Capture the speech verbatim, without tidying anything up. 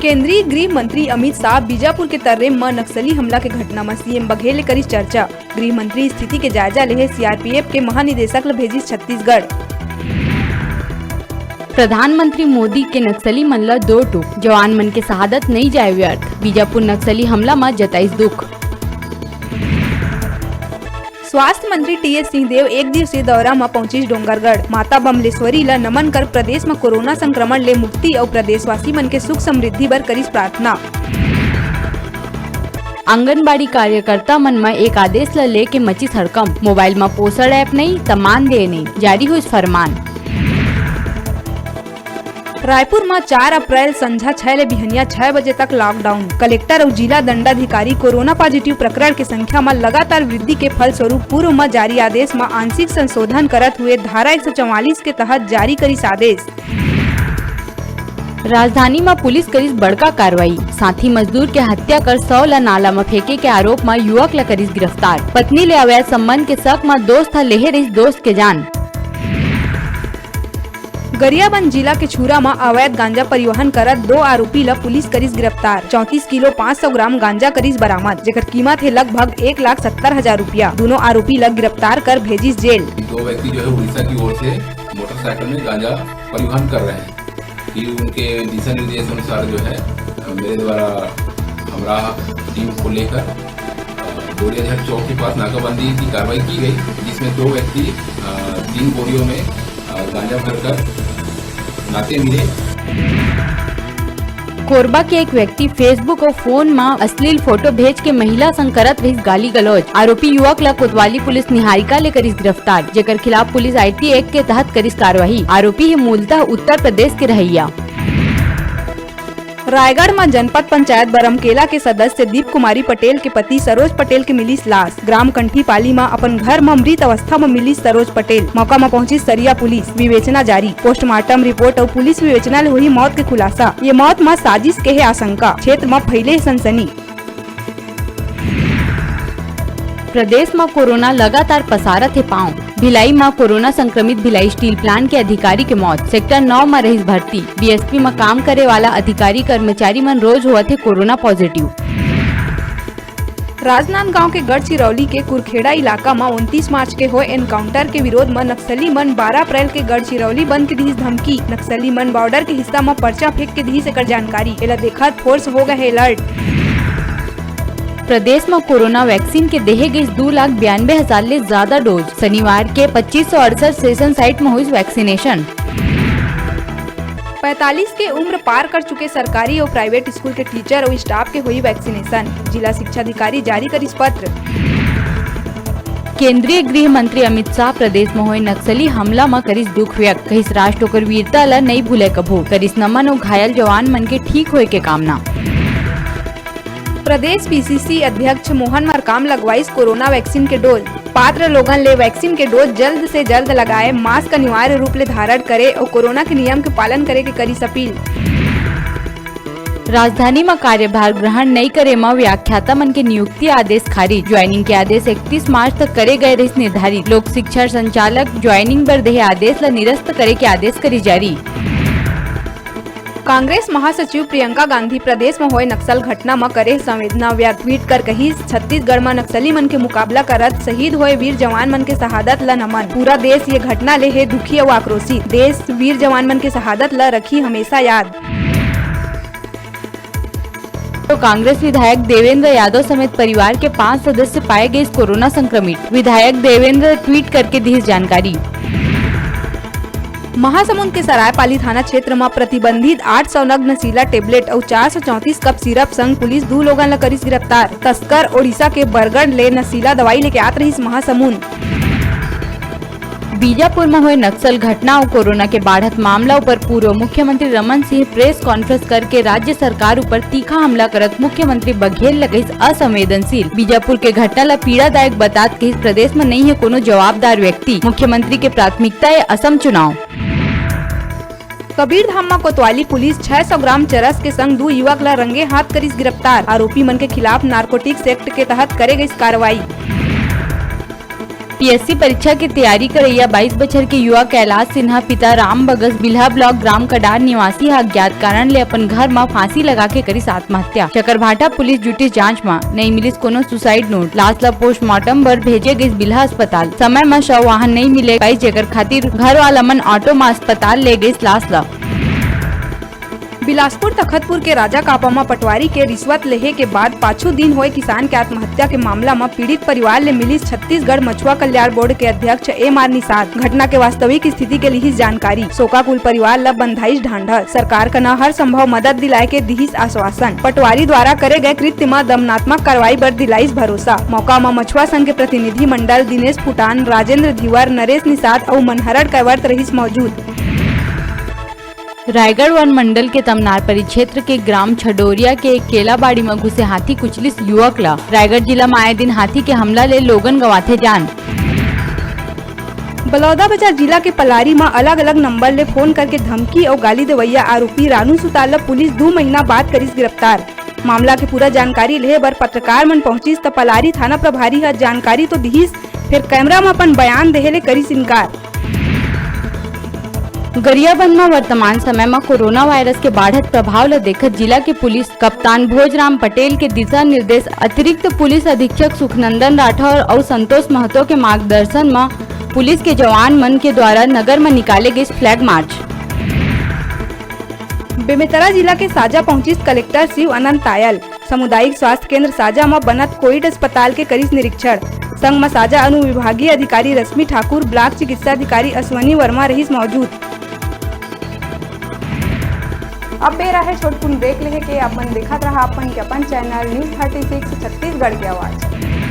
केंद्रीय गृह मंत्री अमित शाह बीजापुर के तर्रेम म नक्सली हमला के घटना म सीएम बघेल ले करिस चर्चा। गृह मंत्री स्थिति के जायजा लेहे, सीआरपीएफ के महानिदेशक ल भेजिस छत्तीसगढ़। प्रधानमंत्री मोदी के नक्सली मन ल दो टूक, जवान मन के शहादत नइ जाय व्यर्थ, बीजापुर नक्सली हमला म जताइस दुख। स्वास्थ्य मंत्री टीएस सिंहदेव एक दिवसीय दौरा म पहुंचिस डोंगरगढ़। माता बमलेश्वरी ल नमन कर प्रदेश म कोरोना संक्रमण ले मुक्ति अउ प्रदेशवासी मन के सुख समृद्धि बर करिस प्रार्थना। आंगनबाड़ी कार्यकर्ता मन म एक आदेश ल लेके मचिस हड़कंप, मोबाइल म पोषण ऐप नइ त मानदेय नइ, जारी होइस फरमान। रायपुर म चार अप्रैल संझा छह ले बिहनिया छह बजे तक लॉकडाउन। कलेक्टर अउ जिला दंडाधिकारी कोरोना पॉजिटिव प्रकरण के संख्या म लगातार वृद्धि के फलस्वरूप पूर्व म जारी आदेश म आंशिक संशोधन करत हुए धारा एक सौ चवालीस के तहत जारी करिस आदेश। राजधानी म पुलिस करिस बड़का कार्रवाई, साथी मजदूर के हत्या कर शव ल नाला म फेंके के आरोप म युवक ल करिस गिरफ्तार। पत्नी ले अवैध संबंध के शक म दोस्त ह लेहे रहिस दोस्त के जान। गरियाबंद जिला के छुरा म अवैध गांजा परिवहन करत दो आरोपी ल पुलिस करिस गिरफ्तार। चौंतीस किलो पाँच सौ ग्राम गांजा करिस बरामद, जेकर कीमत हे लगभग एक लाख सत्तर हजार रुपया। दोनों आरोपी ल गिरफ्तार कर भेजिस जेल। दो व्यक्ति जो है उड़ीसा की ओर से मोटरसाइकिल में गांजा परिवहन कर रहे हैं कि उनके दिशा निर्देश अनुसार जो है, अ, मेरे द्वारा हमराह टीम को लेकर, अ, बोरियाझर चौक के पास नाकाबंदी की कार्रवाई की गई, जिसमें दो व्यक्ति, अ, तीन बोरियों में, अ, गांजा भरकर लाते मिले। कोरबा के एक व्यक्ति Facebook अउ फोन म अश्लील फोटो भेज के महिला संग करत रहिस गाली गलौज। आरोपी युवक ल कोतवाली पुलिस निहारिका ले करिस गिरफ्तार, जेकर खिलाफ पुलिस आईटी एक्ट के तहत करिस कार्रवाई। आरोपी हे मूलतः उत्तर प्रदेश के रहइया। रायगढ़ म जनपद पंचायत बरमकेला के सदस्य दीप कुमारी पटेल के पति सरोज पटेल के मिलिस लाश। ग्राम कंठीपाली म अपन घर म मृत अवस्था म मिलिस सरोज पटेल। मौका म पहुंचिस सरिया पुलिस, विवेचना जारी। पोस्टमार्टम रिपोर्ट अउ पुलिस विवेचना ले होही मौत के खुलासा। ये मौत म साजिश के हे आशंका, क्षेत्र म फैले हे सनसनी। प्रदेश म कोरोना लगातार पसारत हे पांव। भिलाई म कोरोना संक्रमित भिलाई स्टील प्लांट के अधिकारी के मौत, सेक्टर नौ म रहिस भर्ती। बीएसपी म काम करे वाला अधिकारी कर्मचारी मन रोज होवत हे कोरोना पॉजिटिव। राजनांदगांव के गढ़चिरौली के कुरखेड़ा इलाका म उनतीस मार्च के होए एनकाउंटर के विरोध म नक्सली मन बारह अप्रैल के गढ़चिरौली बंद के दिहिस धमकी। नक्सली मन बॉर्डर के हिस्सा म पर्चा फेंक के दिहिस एकर जानकारी। एला देखत फोर्स हो गए हे अलर्ट। प्रदेश म कोरोना वैक्सीन के देहे गइस दू लाख बयानबे हजार ले ज्यादा डोज। शनिवार के पच्चीस सौ अड़सठ सेशन साइट म होइस वैक्सीनेशन। पैंतालीस के उम्र पार कर चुके सरकारी अउ प्राइवेट स्कूल के टीचर अउ स्टाफ के होई वैक्सीनेशन, जिला शिक्षा अधिकारी जारी करिस पत्र। केंद्रीय गृह मंत्री अमित शाह प्रदेश म होए नक्सली हमला म करिस दुख व्यक्त, कहिस राष्ट्र ओकर वीरता ल नइ भूलय कभू, करिस नमन अउ घायल जवान मन के ठीक होए के कामना। प्रदेश पीसीसी अध्यक्ष मोहन मरकाम लगवाइस कोरोना वैक्सीन के डोज। पात्र लोगन ले वैक्सीन के डोज जल्द से जल्द लगाए, मास्क अनिवार्य रूप ले धारण करे अउ कोरोना के नियम के पालन करे के करिस अपील। राजधानी म कार्यभार ग्रहण नइ करे म व्याख्याता मन के नियुक्ति आदेश खारिज। ज्वाइनिंग के आदेश इकतीस मार्च तक करे गए रहिस निर्धारित। लोक शिक्षा संचालक ज्वाइनिंग बर देहे आदेश ल निरस्त करे के आदेश करिस जारी। कांग्रेस महासचिव प्रियंका गांधी प्रदेश म होए नक्सल घटना म करे संवेदना व्यक्त। ट्वीट कर कहिस, छत्तीसगढ़ म नक्सली मन के मुकाबला करत शहीद होए वीर जवान मन के शहादत ल नमन। पूरा देश ये घटना ले हे दुखी अउ आक्रोशित। देश वीर जवान मन के शहादत ल रखी हमेशा याद। तो कांग्रेस विधायक देवेंद्र यादव समेत परिवार के पांच सदस्य पाए गए कोरोना संक्रमित। विधायक देवेंद्र ट्वीट करके दिस जानकारी। महासमुंद के सरायपाली थाना क्षेत्र म प्रतिबंधित आठ सौ नग नशीला टेबलेट अउ चार सौ चौंतीस कप सिरप संग पुलिस दू लोगन ल करिस गिरफ्तार। तस्कर ओडिशा के बरगढ़ ले नशीला दवाई लेके आत रहिस महासमुंद। बीजापुर म होए नक्सल घटना अउ कोरोना के बाढ़त मामला उपर पूर्व मुख्यमंत्री रमन सिंह प्रेस कॉन्फ्रेंस करके राज्य सरकार उपर तीखा हमला करत मुख्यमंत्री बघेल ल कहिस असंवेदनशील। बीजापुर के घटना ल पीड़ादायक बतात कहिस प्रदेश म नइ हे कोनो जवाबदार व्यक्ति, मुख्यमंत्री के प्राथमिकता ए असम चुनाव। कबीरधाम म कोतवाली पुलिस छह सौ ग्राम चरस के संग दू युवक ल रंगे हाथ करिस गिरफ्तार। आरोपी मन के खिलाफ नारकोटिक्स एक्ट के तहत करे गइस कार्रवाई। पीएससी परीक्षा के तैयारी करइया बाईस बछर के युवा कैलाश सिन्हा, पिता राम बगस, बिल्हा ब्लॉक ग्राम कडार निवासी, ह अज्ञात कारण ले अपन घर म फांसी लगा के करिस आत्महत्या। चकरभाटा पुलिस जुटिस जांच म, नइ मिलिस कोनो सुसाइड नोट। लाश ल पोस्टमार्टम बर भेजे गइस बिल्हा अस्पताल। समय म शव वाहन नइ मिले पाइस, जेकर खातिर घर वाला मन ऑटो म अस्पताल ले गइस लाश ल। बिलासपुर तखतपुर के राजाकापा म पटवारी के रिश्वत लेहे के बाद पाछू दिन होए किसान के आत्महत्या के मामला म पीड़ित परिवार ले मिलिस छत्तीसगढ़ मछुआ कल्याण बोर्ड के अध्यक्ष एम आर निषाद। घटना के वास्तविक स्थिति के लिहिस जानकारी। शोकाकुल परिवार ल बंधाइस ढांढस। सरकार कना हर संभव मदद दिलाए के दिहिस आश्वासन। पटवारी द्वारा करे गए कृत्य म दमनात्मक कार्रवाई बर दिलाइस भरोसा। मौका म मछुआ संघ के प्रतिनिधि मंडल दिनेश फुटान, राजेंद्र धीवर, नरेश निषाद अउ मनहरण कैवर्त रहिस मौजूद। रायगढ़ वन मंडल के तमनार परिक्षेत्र के ग्राम छडोरिया के एक केला बाड़ी म घुसे हाथी कुचलिस युवक ला। रायगढ़ जिला म आए दिन हाथी के हमला ले लोगन गंवाथे जान। बलौदाबाजार जिला के पलारी म अलग-अलग नंबर ले फोन करके धमकी अउ गाली देवइया आरोपी रानू सुतार ल पुलिस दू महीना बाद करिस गिरफ्तार। मामला के पूरा जानकारी लेहे बर पत्रकार मन पहुंचिस, त पलारी थाना प्रभारी ह जानकारी तो दिहिस, फेर कैमरा म अपन बयान देहे ले करिस इनकार। गरियाबंद म वर्तमान समय म कोरोना वायरस के बाढ़त प्रभाव ल देखत जिला के पुलिस कप्तान भोजराम पटेल के दिशा निर्देश, अतिरिक्त पुलिस अधीक्षक सुखनंदन राठौर अउ संतोष महतो के मार्गदर्शन म पुलिस के जवान मन के द्वारा नगर म निकाले गइस फ्लैग मार्च। बेमेतरा जिला के साजा पहुंचिस कलेक्टर शिव अनंत तायल। सामुदायिक स्वास्थ्य केंद्र साजा म बनत कोविड अस्पताल के करिस निरीक्षण। संग म साजा अनुविभागीय अधिकारी रश्मि ठाकुर, ब्लॉक चिकित्सा अधिकारी अश्वनी वर्मा रहिस मौजूद। अब बेरा हे छोटकुन ब्रेक लेहे के। अपन देखत रहा अपन के अपन channel news thirty six Chhattisgarh के आवाज़।